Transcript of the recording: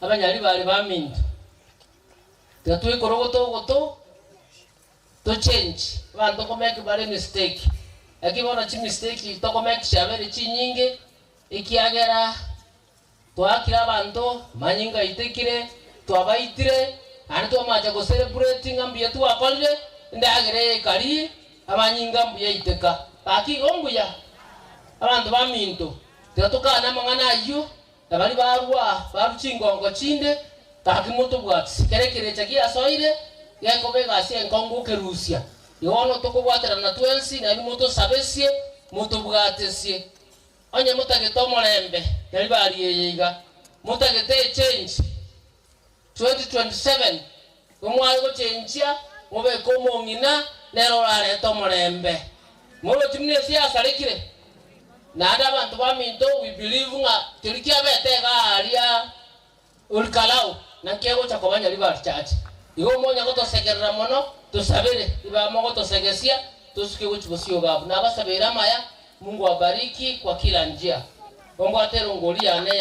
Abanyaribari baminto, tiga twekore ogoto ogoto, to change abanto ko make bare mistake. Naki bono chimistake toko make chiabeire chinyinge, ekiagera twaakire abanto, manyinga aitekire, twabaitire, naende twamacha go celebrate ng'a mbuya twakorire, endagera eye ekaria, amanyinga mbuya aiteka. Gaki igo mbuya, abanto baminto, tiga tokane amang'ana ayio. Na baria barua barue chingongo chinde, gaki motobwatisi. Kera ekerecha giasoire, gekoba egasi enkong'u gokerusia. Igo bono tokobwaterana twensi, nainwe motosabesie, motobwatesie. Onye motagete omorembe, tari baria eye iga, motagete echange 2027, omware gochenchia, mobeke omong'ina, nere orarete omorembe. Morochi buna ense yasarekire? Naende abanto baminto we believe ng'a keria kiabete iga aria Olkalau naki egocha koba Nyaribari Church. Igo monya gotosekerera mono, tosabere ribaga mogotosegesia tosuke gochia bosio iga abwo. Nabasabeire amaya, Mungu awabariki kwa kila njia. Ombwate erongori yane ya.